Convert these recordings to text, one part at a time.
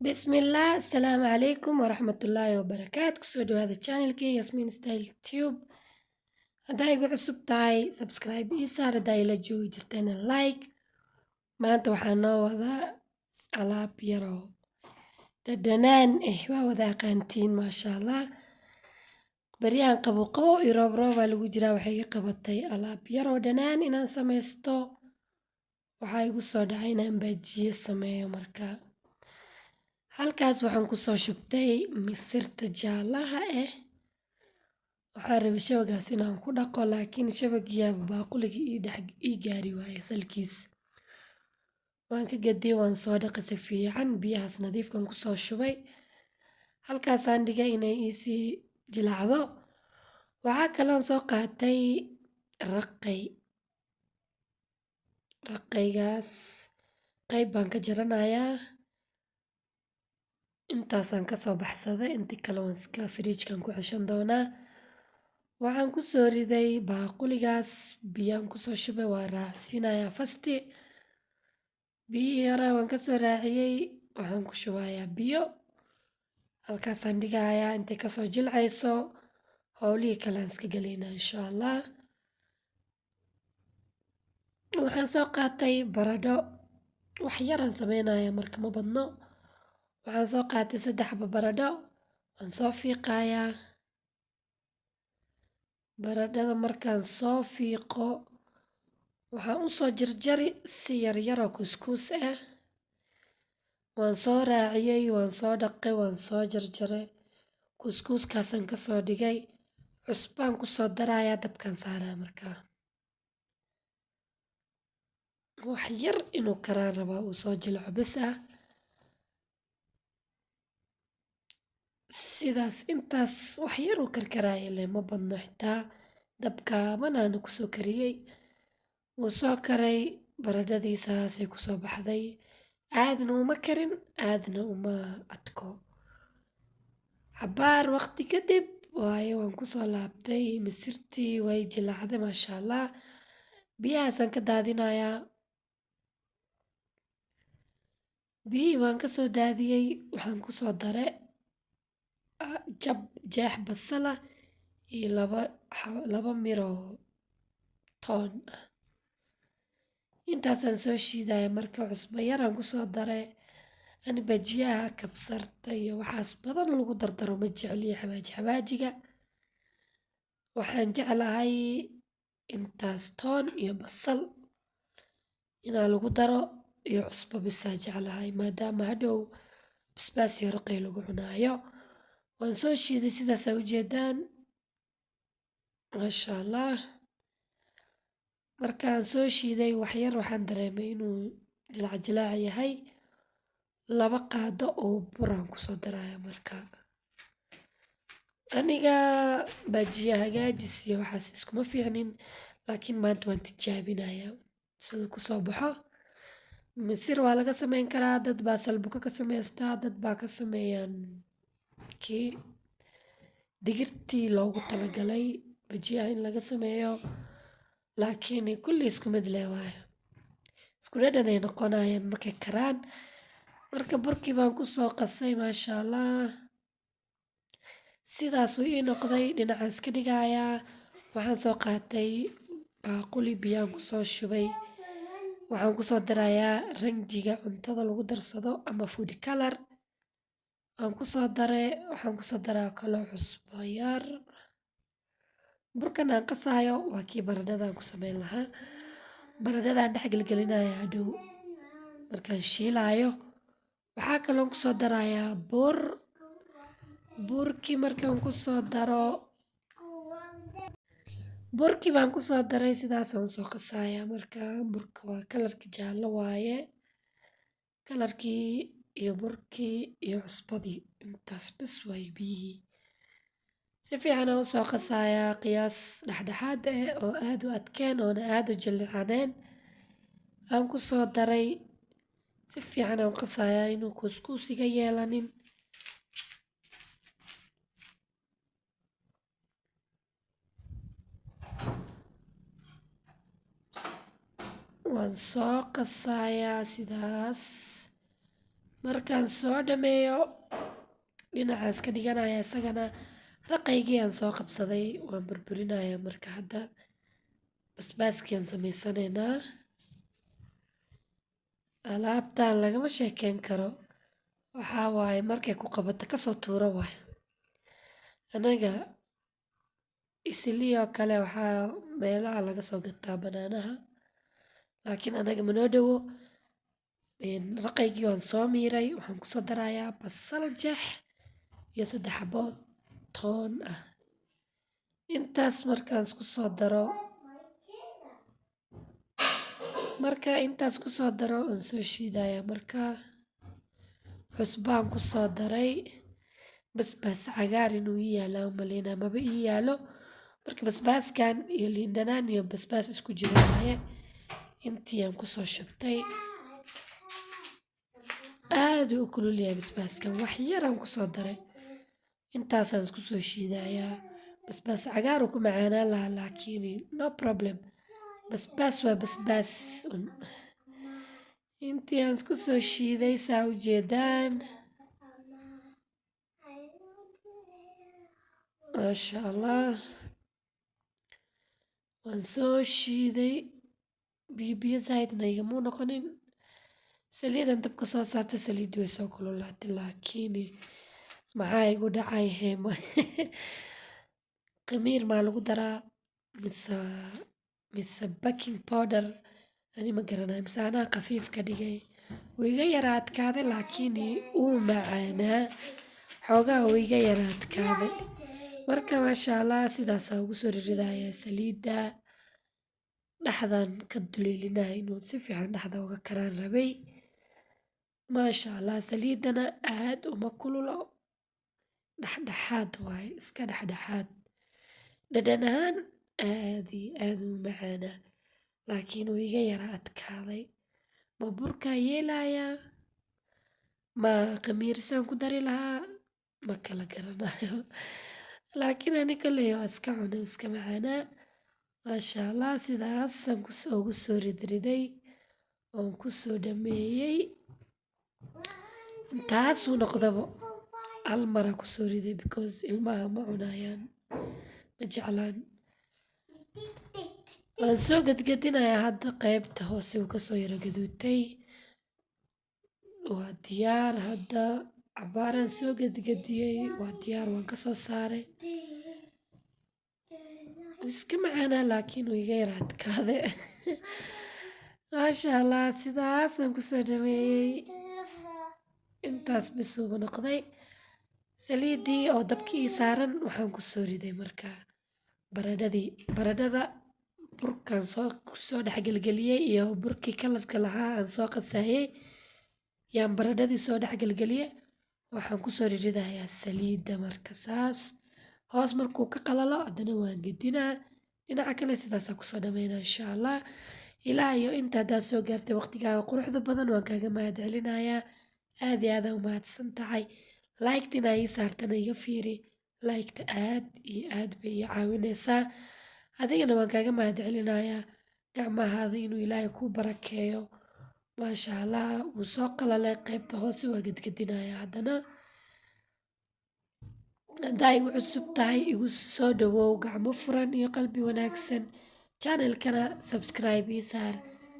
Bismillah, asalaamu calaykum waraxmatullaahi wabarakaatu. Kusoo dhawaada channelkii Yasmin Style Tube. Haddaa igu cusub tahay, subscribe ii saar. Haddaa ila joogi jirtana, like. Maanta waxaa noo wadaa alaab yaroo dhadhanaan eh, waa wada aqaantiin, maasha Allah. Baryahan qabow qabow iyo roob roobaa lagu jiraa. Waxay iga qabatay alaab yaroo dhanaan inaan samaysto. Waxaa igu soo dhacay inaan bajiye sameeyo. Marka halkaas waxaan kusoo shubtay misirta jaalaha ah. Waxaan rabay shabagaas inaan ku dhaqo, laakiin shabagiyaaba baaquligii ii dhex ii gaari waaye salkiis. Waan ka gadiyey, waan soo dhaqay si fiican, biyahaas nadiifkan kusoo shubay. Halkaasaan dhigay inay iisii jilacdo. Waxaa kaloon soo qaatay raqay. Raqaygaas qayb baan ka jaranayaa, intaasaan kasoo baxsaday, intii kale waan iska firiijkan ku ceshan doonaa. Waxaan kusoo riday baaquligaas, biyaan kusoo shubay, waa raacsiinayaa. First biyihii hore waan kasoo raaciyey, waxaan ku shubayaa biyo. Halkaasaan dhigayaa intay kasoo jilcayso. Howlihii kale aan iska gelaynaa, insha Allah. Waxaan soo qaatay baradho. Wax yaraan sameynaya marka, ma badno. Waxaan soo qaatay 3 xabo baradho, waan soo fiiqayaa. Baradhada markaan soo fiiqo, waxaan usoo jarjari si yaryar oo kuuskuus ah. Waan soo raaciyey, waan soo dhaqay, waan soo jarjaray, kuuskuuskaasaan kasoo dhigay. Cusbaan kusoo darayaa, dabkaan saaraa. Markaa wax yar inuu karaan rabaa, uu soo jilco bes ah. Sidaas intaas wax yar uu karkaraya le, ma badno xitaa. Dabkaabanaana kusoo kariyey, wuu soo karay. Baradhadii saasay kusoo baxday, aadna uma karin, aadna uma adko. Cabaar waqti kadib waayo waan kusoo laabtay, misirtii way jilacday, maasha Allah. Biyahaasaan ka daadinayaa. Biyihii waan kasoo daadiyey. Waxaan kusoo daray jab jeex basal ah iyo laba miroo toon ah. Intaasaan soo shiidaya. Marka cusbo yaraan kusoo daray. Ani bajiyaha kabsarta iyo waxaas badan lagu dardaro ma jecliyo, xawaaji xawaajiga. Waxaan jeclahay intaas toon iyo basal inaa lagu daro iyo cusbo bisaa jeclahay, maadaama hadhow basbaas iyo raqay lagu cunaayo. Waan soo shiiday, sidaasaa ujeedaan, maasha Allah. Markaan soo shiiday waxyar, waxaan dareemay inuu jilaac jilaac yahay. 2 qaado oo buraan kusoo daraya. Marka aniga bajiya hagaajis iyo waxaas iskuma fiicnin, laakiin maanta waan tijaabinayaa siduu kusoo baxo. Misir waa laga sameyn karaa, dad baa salbuko ka sameystaa, dad baa ka sameeyaan kii digirtii loogu talagalay bajiyaha in laga sameeyo, laakiin kulli isku mid leh waayo, isku dhadhan ay noqonayaan markay karaan. Marka burkii baan kusoo qasay, maasha Allah, sidaasuu ii noqday. Dhinacaan iska dhigayaa. Waxaan soo qaatay baaquli, biyaan kusoo shubay. Waxaan kusoo darayaa ranjiga cuntada lagu darsado ama food color aan kusoo daray. Waxaan kusoo daraa kaloo cusbo yar. Burkan aan qasaayo waa kii baradhadaan ku sameyn lahaa. Baradhadaan dhex gelgelinaya hadhow markaan shiilaayo. Waxaa kaloon kusoo darayaa bur. Burkii markaan kusoo daro, burkii baan kusoo daray, sidaasaan usoo qasayaa. Marka burka waa colorka jaallo waaye. Colorkii iyo burkii iyo cusbadii, intaas bas waaye. Biyihii si fiican aan usoo qasayaa, qiyaas dhexdhexaad ah oo aad u adkeen oona aad u jilcaneen aan kusoo daray. Si fiican aan u qasayaa inuu kuuskuus iga yeelanin. Waan soo qasayaa sidaas. Markaan soo dhameeyo, dhinacaas ka dhiganaya isagana. Raqaygii aan soo qabsaday waan burburinayaa. Marka hadda basbaaskii aan samaysanaynaa. Alaabtan lagama sheekeyn karo. Waxaa waaye, markay ku qabato kasoo tuuro waaye. Anaga Islii oo kale waxaa meelaha laga soo gataa banaanaha, laakiin anaga manoo dhowo. Raqaygii waan soo miiray. Waxaan kusoo darayaa basal jeex iyo 3 xabo toon ah. Intaas markaan isku soo daro, marka intaas kusoo daro, waan soo shiidayaa. Marka cusbaan kusoo daray, basbaas cagaar inuu ii yaalaa umaleynaa, maba ii yaalo. Marka basbaaskan iyo liin dhanaan iyo basbaas isku jiro waaye. Intii aan kusoo shubtay, aad uu u kulul yahay basbaaskan, wax yar aan kusoo daray. Intaasaan isku soo shiidayaa. Basbaas cagaar uu ku macaanaan lahaa, laakiin no problem, basbaas waa basbaas un. Intii aan isku soo shiiday, saa u jeedaan, maasha Allah, waan soo shiiday. Biyo biyo zaaidna igamuu noqonin. Saliidan dabka soo saartay, saliidii way soo kululaatay, laakiin maxaa igu dhacay? Heema khamiir maa lagu daraa mise baking powder? Ani ma garanayo, mise anaa khafiif ka dhigay. Wuu iga yara adkaaday, laakiin wuu macaanaa. Xoogaa wuu iga yara adkaaday. Marka maasha Allah, sidaasaa ugu soo ridaya saliidda. Dhexdan ka duleelinaya, inuu si fiican dhexda uga karaan rabay. Maasha Allah, saliidana aad uma kululo, dhexdhexaad waaye, iska dhexdhexaad. Dhadhan ahaan aad iyo aad uu macaanaa, laakiin wuu iga yara adkaaday. Ma burkaa yeelayaa, ma khamiirsaan ku dari lahaa? Ma kala garanayo, laakiin ani kolley waa iska cunay, iska macaanaa. Maasha Allah, sidaasaan ugu soo ridriday oon kusoo dhameeyey. Intaasuu noqdaba hal maraa kusoo riday, because ilmaha ma cunayaan, ma jeclaan. Waan soo gadgadinayaa hadda. Qaybta hoose wuu kasoo yara gaduutay, waa diyaar hadda. Cabaaraan soo gadgadiyey, waa diyaar, waan kasoo saaray. Wuu iska macaanaa, laakiin wuu iga yara adkaaday. Maasha Allah, sidaasaan kusoo dhameeyey. Intaas bisuuba noqday. Saliiddii oo dabka ii saaran waxaan kusoo riday marka baradhadii. Baradhada burkaan soo dhex gelgeliyey iyo burkii kalarka lahaa aan soo qasayay yaan baradhadii soo dhex gelgeliyey. Waxaan kusoo ridayaa saliidda. Marka saas hoos markuu ka qalalo, haddana waan gedinaa dhinaca kale. Sidaasaa kusoo dhameynaa, insha Allah. Ilaa iyo inta haddaad soo gaartay, waqtigaaga quruxda badan waan kaaga mahad celinayaa. Aad iyo aad aa u mahadsan tahay. Like inaa ii saartana iga fiiri. Like-ta aad iyo aad bay ii caawinaysaa. Adigana waan kaaga mahad celinayaa. Gacmahaada inuu Ilaahay kuu barakeeyo. Maasha Allah, wuu soo qalalay qaybta hoose, waa gedgedinayaa haddana. Haddaa igu cusub tahay, igu soo dhawow gacmo furan iyo qalbi wanaagsan. Channelkana subscribe ii saar.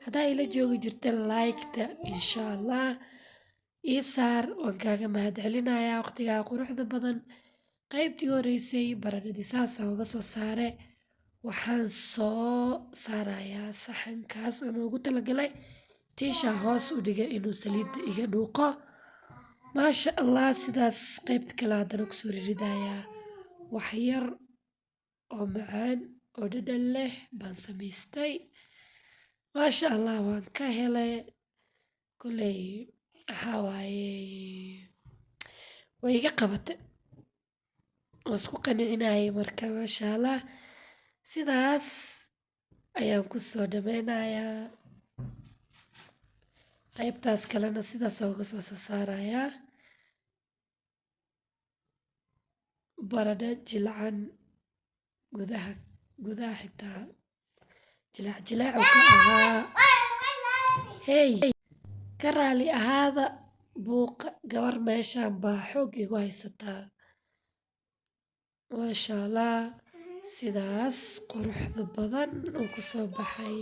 Haddaa ila joogi jirta, like-ta insha Allah ii saar. Waan kaaga mahad celinayaa waqtigaaga quruxda badan. Qaybtii horeysay baradhadii saasaan uga soo saare. Waxaan soo saarayaa saxankaas aan ugu talagalay. Tiisha hoos u dhigay inuu saliidda iga dhuuqo. Maasha Allah, sidaas qaybta kale haddana kusoo ridayaa. Wax yar oo macaan oo dhadhan leh baan samaystay. Maasha Allah, waan ka helay. Kolley waxaa waaye, way iga qabatay, waan isku qancinayay. Marka maasha Allah, sidaas ayaan kusoo dhameynayaa. Qaybtaas kalena sidaas uga soo saarayaa. Baradho jilcan, gudaha xitaa jilaac jilaacu ka ahaa. Hey, ka raali ahaada. Buuqa gabar meeshaan baa xoog igu haysataa. Maasha Allah, sidaas quruxda badan uu kasoo baxay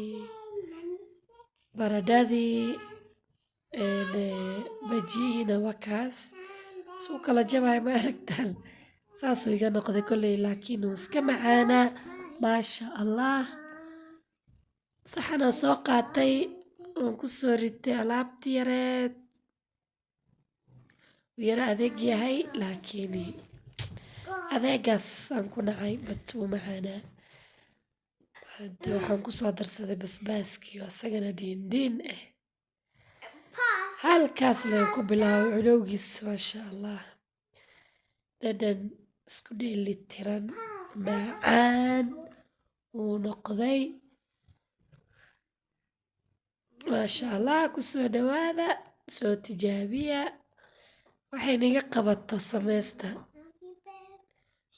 baradhadii, bajiyihiina waa kaas suu kala jabaay, ma aragtaan? Saasuu iga noqday kolley, laakiin wuu iska macaanaa, maasha Allah. Saxanaa soo qaatay, waan kusoo ritay alaabtii yareed. Wuu yara adeeg yahay, laakiin adeegaas aan ku nacay, but wuu macaanaa. Hadda waxaan kusoo darsaday basbaaskiyo asagana dhiin dhiin ah. Halkaas leen ku bilaabay cunowgiis. Maasha Allah, dhadhan isku dheeli tiran, macaan wuu noqday, maasha Allah. Kusoo dhawaada, soo tijaabiya, waxay naga qabato sameysta.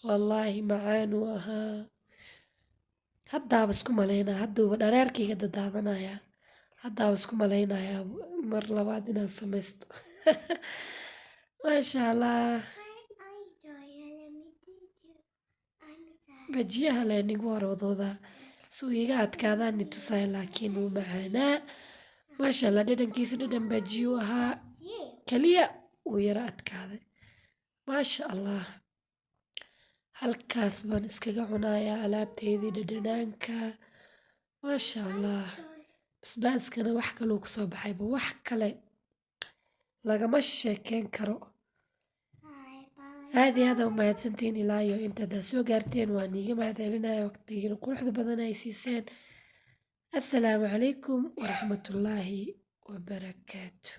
Wallaahi macaan uu ahaa. Haddaaba isku malaynaya, hadduuba dhareerkayga dadaadanaya. Haddaaba isku malaynayaa mar labaad inaan sameysto, maasha Allah. Let me teach you. I'm sorry. Bajiyaha leen igu horwadwadaa suu iga adkaadaan ni tusaya, laakiin wuu macaanaa, maasha Allah. Dhadhankiisa dhadhan bajiyuu ahaa. You. Kaliya wuu yara adkaaday, maasha Allah. Halkaas baan iskaga cunayaa alaabteydii dhadhanaanka, maasha Allah. Basbaaskana wax kaluu kasoo baxayba, wax kale lagama sheekeyn karo. Bye bye. Aad iyo aad aa u mahadsantihiin. Ilaa iyo inta haddaad soo gaarteen, waan iiga mahad celinaya waqtigiina quruxda badan ay siiseen. Assalaamu calaykum waraxmatullaahi wabarakaatu.